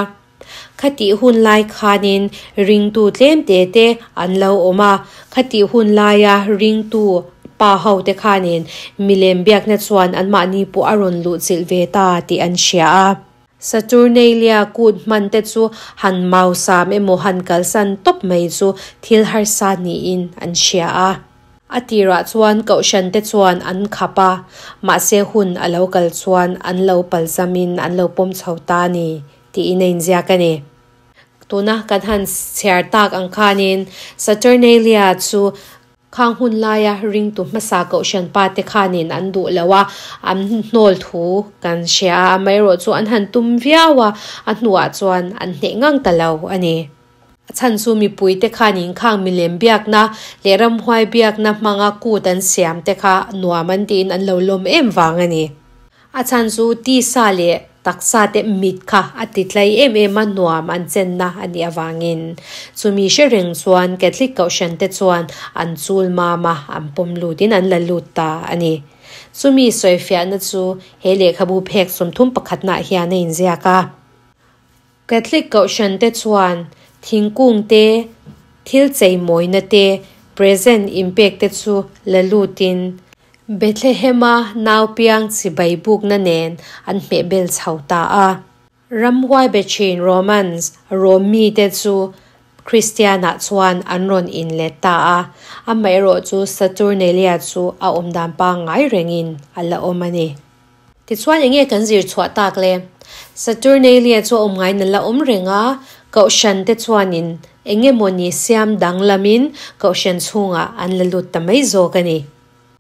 Speaker 1: Khatih hun lai khanin ringtu tlem te te an lo awm a, khatih hun laia ringtu pa ho te khanin milem biakna chuan anmahni pawh a rawn luhchilh ve ta tih an hria a. Saturnalia kut hman te chu han mausam emaw han kalsan tawp mai chu thil harsa niin an hria a. A tirah chuan kohhran te chuan an khap a, mahse hun a lo kal chuan an lo palzamin an lo pawm chho ta a ni tiin a inziak a ni. Tuna kan han chhiar tak ang khanin Saturnalia chu khang hun laia ringtu hmasa kohhran pa te khanin an duh lo a, an hnawl thu kan hria a, amaherawh chu an han tum viau a, a hnuah chuan an hneh ngang ta lo a ni. A chhan chu mipuite khan inkhang milem biakna leh ramhuai biakna hmanga kut an siam te kha nuam an tiin an lo lawm em vang a ni. A chhan chu tisa leh taksa te mit kha a ti tlai em em a, nuam an chenna a nih avangin. Chumi hre reng chuan Catholic Kohhran te chuan an chul mam a, an pawm lutin an la lut ta a ni. Chumi sawifiahna chu he lehkhabu phek 31 naah hian a inziak a. Catholic Kohhran te chuan thingkung te, thil cheimawina te, present inpek te chu la lutin Bethlehem-a nau piang chibai bukna nen an hmehbel chho ta a. Ramhuai be thin Romans, Rom mite chu Kristianah chuan an rawn inlet ta a, amaherawh chu Saturnalia chu a awmdan pangngai rengin a la awm a ni. Tichuan enge kan zir chhuah tak le? Saturnalia chu a awm ngaiin a la awm reng a, Kohhran te chuanin eng emawni siam danglamin Kohhran chhungah an la lut ta mai zawk a ni.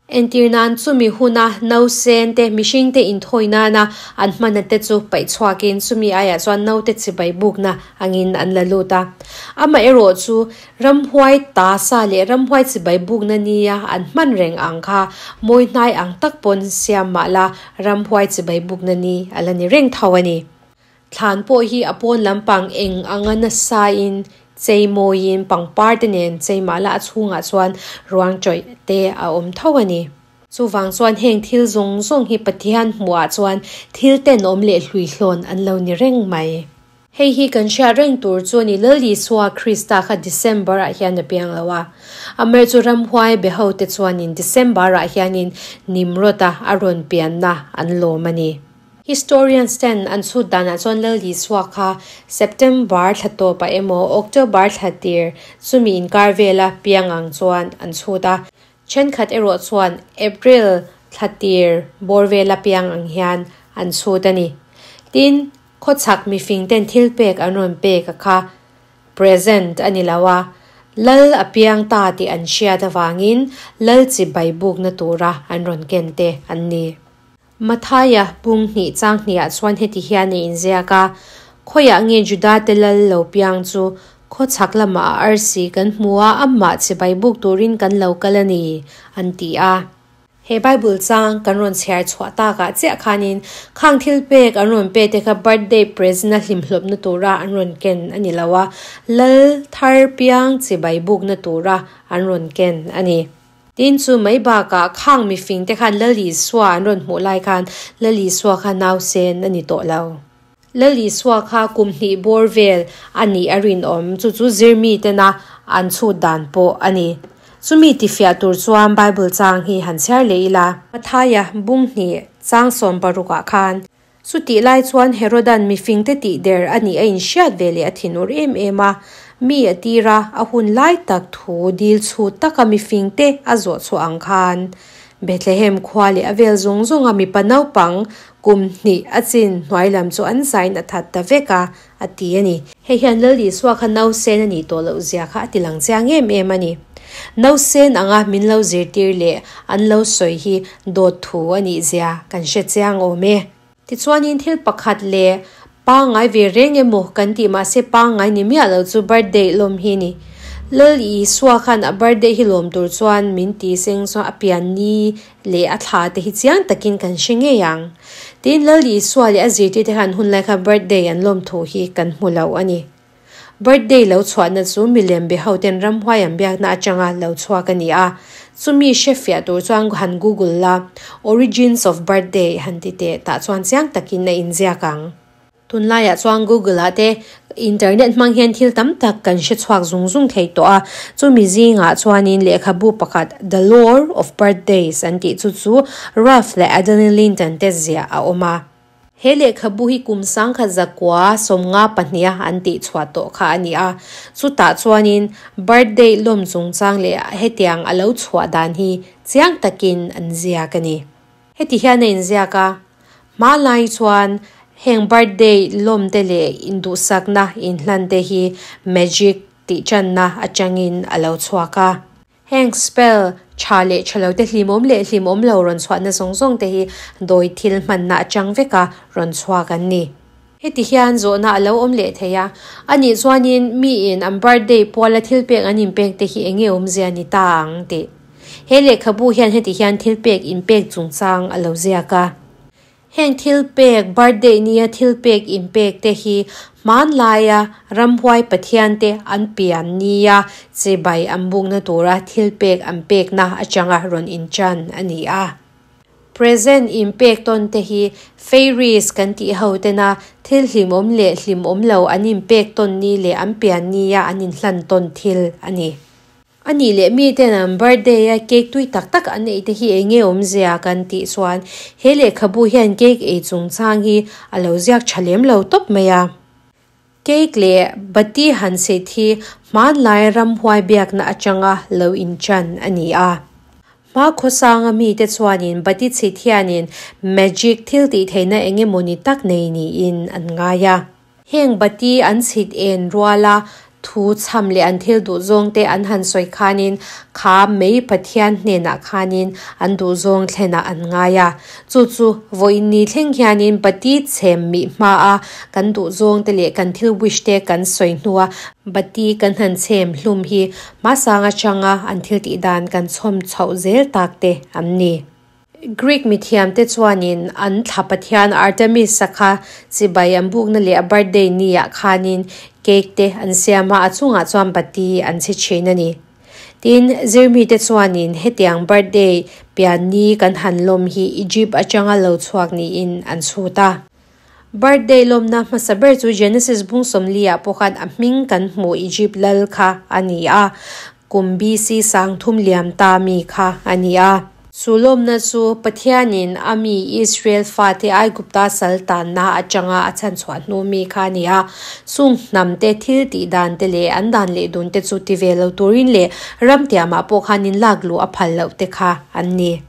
Speaker 1: Entir nan chumi huna nausen te, mihring te inthawi nana an hmana te chu paih chhuakin chumi aiah chuan naute chibai bukna angin an la lut a. Amaherawh chu Ramhuai ta sa leh ramhuai chibai bukna nia an hman reng ang kha mawi hnai ang tak pawn siam mah la ramhuai chibai bukna ni a la ni reng tho a ni. Thlan pawh hi a pawn lampang eng anga nasain chei mawiin pangpar te nen chei mah la a chhungah chuan ruang tawih te a awm tho a ni. Chuvang chuan heng thil zawng zawng hi Pathian hmuhah chuan thil tenawm leh hluihlawn an lo ni reng mai. Hei hi kan hriat reng tur chu a ni, Lal Isua Krista kha December ah hian a piang lo a. Amer chu ramhuai be ho te chuanin December ah hianin Nimrod-a a rawn pianna an lawm a ni. Historians ten an chhut danah chuan Lal Isua kha September thla tawpah emaw October thla tir chumi inkar vela piang ang chuan an chhut a. Thenkhat erawh chuan April thla tir bawr vela piang ang hian an chhut a ni. Tin, khawchhak mifing ten thil pek an rawn pek a kha present a ni lo a, Lal a piang ta tih an hriat avangin Lal chibai bukna tura an rawn ken te an ni. Mathaia bung hnih chang hnihah chuan heti hian a inziak a, Khawiah nge Judate lal lo piang chu khawchhak lamah a arsi kan hmu a, amah chibai buk turin kan lo kal a ni, an ti a. He Bible chang kan rawn chhiar chhuah takah chiah khanin khang thil pek an rawn pe te kha birthday present a hlimhlawpna tura an rawn ken a ni lo a, lal thar piang chibai bukna tura an rawn ken a ni. Tin, chu mai bakah khang mifing te khan Lal Isua an rawn hmuh lai khan Lal Isua kha nausen a ni tawh lo. Lal Isua kha kum hnih bawr vel a nih a rinawm, chu chu zirmi tena an chhut dan pawh a ni. Chumi tifiah tur chuan Bible chang hi han chhiar leh ila. Mathaia bung hnih chang 60 ah khan Chutih lai chuan Herodan mifingte tih der a nih a inhriat ve leh a thinur em em a. Mi a tir a, a hun lai tak thu dil chhut taka mifingte a zawh chhuah ang khan Bethlehem khua leh a vel zawng zawnga mipa naupang kum hnih a chin hnuai lam chu an zain a that ta vek a, a ti a ni. Hei hian Lal Isua kha nausen a nih tawh loh zia kha a ti lang chiang em em a ni. Nausen anga min lo zirtir leh an lo sawi hi dawt thu a nih zia kan hre chiang awm e. Tichuanin thil pakhat leh pangngai ve reng emaw kan tih mahse pangngai ni miah lo chu birthday lawm hi ni. Lal Isua khan a birthday hi lawm tur chuan min ti seng chuan a pian ni leh a thla te hi chiang takin kan hre ngei ang. Tin, Lal Isua leh a zirtirte khan hunlai kha birthday an lawm thu hi kan hmu lo a ni. Birthday lo chhuahna chu milem be hoten ramhuai an biakna atanga lo chhuak a ni a. Chumi hrefiah tur chuan han google la, Origins of Birthday han ti teh tah chuan chiang takin a inziak ang. Tunlaiah chuan Google ah te internet hmang hian thil tam tak kan hre chhuak zung zung thei tawh a, chumi zingah chuanin lehkhabu pakhat The Lore of Birthdays an tih chu chu Ralph leh Adeline Linton te ziah a awm a. He lehkhabu hi kum 1992 a an tih chhuah tawh kha a ni a, chutah chuanin birthday lawm chungchang leh hetiang a lo chhuah dan hi chiang takin an ziak a ni. Heti hian a inziak a, Hmanlai chuan heng birthday lawm te leh induhsakna inhlan te hi magic tih channa atangin a lo chhuak a. Heng spell tha leh tha lo te hlimawm leh hlimawm lo rawn chhuahna zawng zawng te hi dawi thil hmanna atang veka rawn chhuak an ni. Heti hian zawhna a lo awm leh thei a, anih chuanin miin an birthday puala thil pek an inpek te hi enge awmzia ni ta ang tih. He lehkhabu hian heti hian thil pek inpek chungchang a lo ziak a. Heng thil pek, birthday nia thil pek inpek te hi hmanlaia ramhuai pathian te an pian nia chibai an bukna tura thil pek an pekna atanga rawn inchan a ni a. Present inpek tawn te hi fairies kan tih ho tena thil hlimawm leh hlimawm lo an inpek tawn ni leh an pian nia an inhlan tawn thil a ni. A nih leh mi ten an birthday a cake tui tak tak an ei te hi eng nge awmzia kan tih chuan he lehkhabu hian cake ei chungchang hi a lo ziak tha lem lo tawp mai a. Cake leh bati han chhit hi hmanlai ramhuai biakna atanga lo inchan a ni a. Hma khawsanga mite chuanin bati chhit hianin magic thil tih theihna eng emawni tak nei niin an ngai a. Heng bati an chhit en ruala thu chham leh an thil duh zawng te an han sawi khanin kha mei Pathian hnenah khanin an duh zawng thlenah an ngai a. Chu chu vawiin ni thleng hianin bati chhem mih hmaa kan duh zawng te leh kan thil wish te kan sawi hnua bati kan han chhem hlum hi hmasang atanga an thil tih dan kan chhawm chhoh zel tak te an ni. Greek mithiamte chuanin an thla pathian Artemis-a kha chibai an bukna leh a birthday ni-ah khanin cake te an siam a, a chungah chuan bati an chhi thin a ni. Tin, zirmite chuanin hetiang birthday, pianni kan han lawm hi Egypt atanga lo chhuak niin an chhut a. Birthday lawmna hmasa ber chu Genesis bung sawmliah pawh khan a hming kan hmuh Egypt lal kha a ni a, kum BC 3000 liam ta mi kha a ni a. Chu lawmna chu Pathianin a mi Israel fate Aigupta sal tanna atanga a chhanchhuah hnu mi kha a ni a. Chung hnamte thil tih dan te leh an dan leh dun te chu ti ve lo turin leh ram tiamah pawh khan in lak luh a phal loh te kha an ni.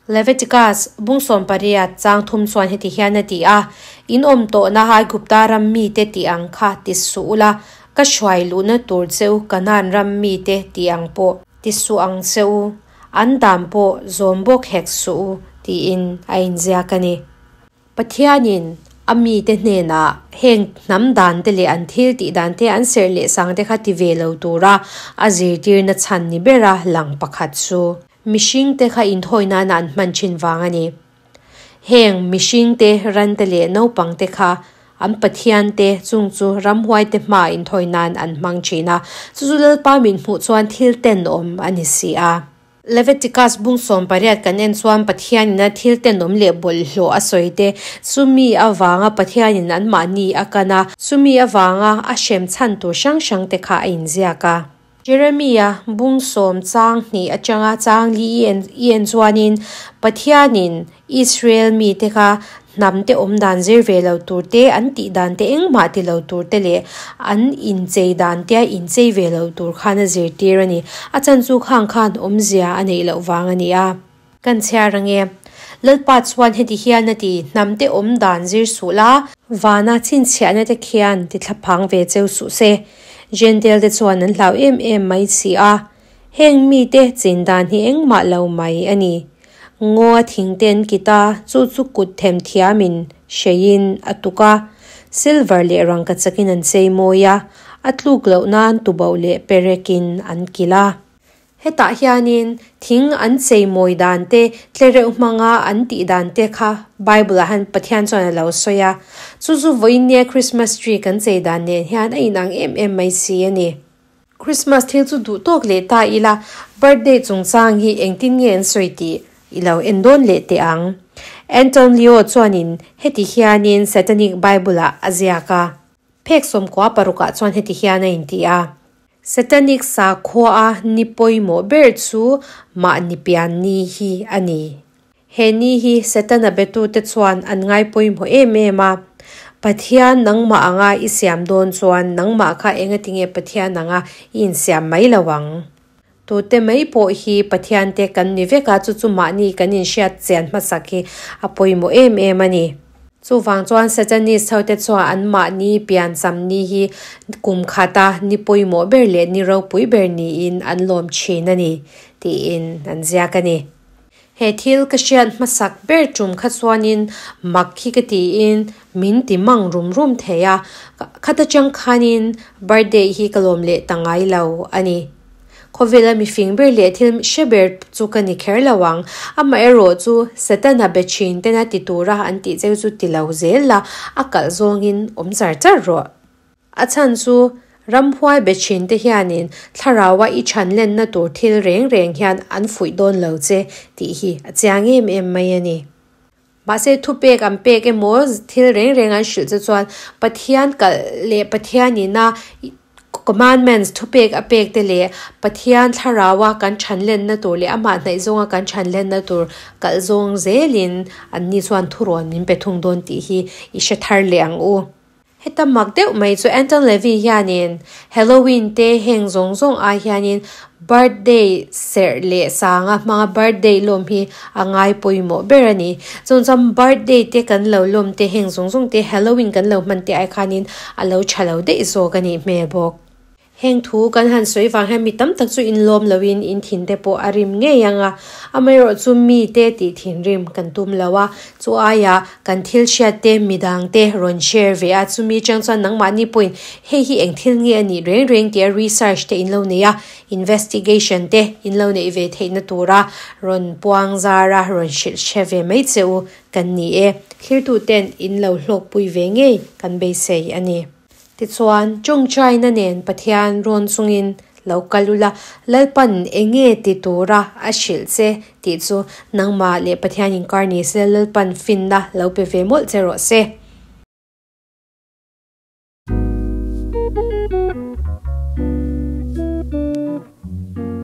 Speaker 1: Leviticus bung 18 chang thum chuan heti hian a ti a, In awm tawhna Aigupta ram mite tih ang kha ti suh ula, ka hruai luhna tur che u Kanaan ram mite tih ang pawh ti suh ang che u. An dan pawh zawm bawk hek suh u, tiin a inziak a ni. Pathianin a mite hnenah heng hnam dante leh an thil tih dante an serh leh sangte kha ti ve lo tura a zirtirna chhan ni bera lang pakhat chu mihringte kha inthawi nana an hman thin vang a ni. Heng mihringte, rante leh naupangte kha an pathiante chung chu ramhuaite hmaa inthawi nan an hmang thin a, chu chu Lalpa min hmuh chuan thil tenawm a ni si a. Leviticus bung 18 kan en chuan Pathianin a thil tenawm leh bawlhhlawh a sawi te, chumi avanga Pathianin anmahni a kan a, chumi avanga a hrem chhan tur hrang hrang te kha a inziak a. Jeremia bung sawm chang hnih atanga chang li i en chuanin Pathianin Israel mite kha hnamte awm dan zir ve lo tur te, an tih dan te engmah ti lo tur te leh an inchei dan te a inchei ve lo tur khan a zirtir a ni. A chan chu khang khan awmzia a neih loh vang a ni a. Kan chhiar ange. Lalpa chuan heti hian a ti, Hnamte awm dan zir suh la. Vana chhinchhiahna te khian ti thlaphang ve cheu suh se. Jentail te chuan an hlau em em mai si a. Heng mite chin dan hi engmah lo mai a ni. Ngaw a thing te an kit a, chu chu kut them thiamin hreiin a tuk a. Silver leh rangkachak in an chei mawi a, a tluk loh nan tuboh leh perekin an kilh a. Hetah hianin thing an cheimawi dan te, tlereuh hmanga an tih dan te kha Bible-ah hian Pathian chuan a lo sawi a. Chu chu vawiinnia Christmas tree kan chei dan nen hian a inang em em mai si a ni. Christmas thil chu duh tawk leh ta ila, birthday chungchang hi engtin nge an sawi tih i lo en dawn leh teh ang. Anton Leo chuanin heti hianin Satanic Bible-ah a ziak a. Phek 16 chuan heti hian a inti a. Satanic sakhua a ni pawimawh ber chu mahni pian ni hi a ni. He ni hi Setana betute chuan an ngai pawimawh em em a. Pathian nangmah anga i siam dawn chuan nangmah kha engatinge Pathian anga i insiam mai lo ang? Tute mai pawh hi Pathian te kan ni vek a, chu chu mahni kan inhriat chian hmasak hi a pawimawh em em a ni. Chuvang chuan Satanist hote chuan an mahni piancham ni hi kum khata ni pawimawh ber leh ni ropui ber niin an lawm thin a ni, tiin an ziak a ni. He thil ka hriat hmasak ber tum kha chuanin mak hi ka tiin min ti mang rum rum thei a, khata chang khanin birthday hi ka lawm leh ta ngai lo a ni. Khawvela mifing ber leh thil hre ber chu ka ni kher lo ang. Amaherawh chu Setana be thin tena ti tura an tih cheu chu ti lo zel la, a kalh zawngin awm char char rawh. A chhan chu ramhuai be thin te hianin thlaraua i chhan lenna tur thil reng reng hian an fuih dawn lo che tih hi a chiang em em mai a ni. Mahse thupek an pek emaw thil reng reng an hrilh che chuan Pathian kalh leh Pathianina commandments thupek a pek te leh Pathian thlaraua kan than lenna tur leh amah hnaih zawnga kan than lenna tur kalh zawng zelin anni chuan thurawn min pe thung dawn tih hi i hre thar leh ang u. Heta mak deuh mai chu Anton LaVey hianin Halloween te heng zawng zawng ai hianin birthday serh leh sanga hmanga birthday lawm hi a ngai pawimawh ber a ni. Chuan chuan birthday te kan lo lawm te heng zawng zawng te Halloween kan lo hman te ai khanin a lo tha lo daih zawk a nih hmel bawk. Heng thu kan han sawi vang hian mi tam tak chu inlawm loin in thin te pawh a rim ngei ang a, amaherawh chu mi te tih thinrim kan tum lo a, chu aiah kan thil hriat te midang te rawn share ve a, chumi chang chuan nangmahni pawhin hei hi eng thil nge a nih reng reng tia research te in lo nei a, investigation te in lo neih ve theihna tura rawn puang zar a, rawn hrilh hre ve mai che u kan ni e. Thlirtu ten in lo hlawkpui ve ngei kan beisei a ni. Tichuan, tawngtaina nen Pathian rawn chungin lo kal ula, Lalpan enge ti tura a hrilh che tih chu nangmah leh Pathian inkar ni se, Lalpan finna lo pe ve mawlh che rawh se.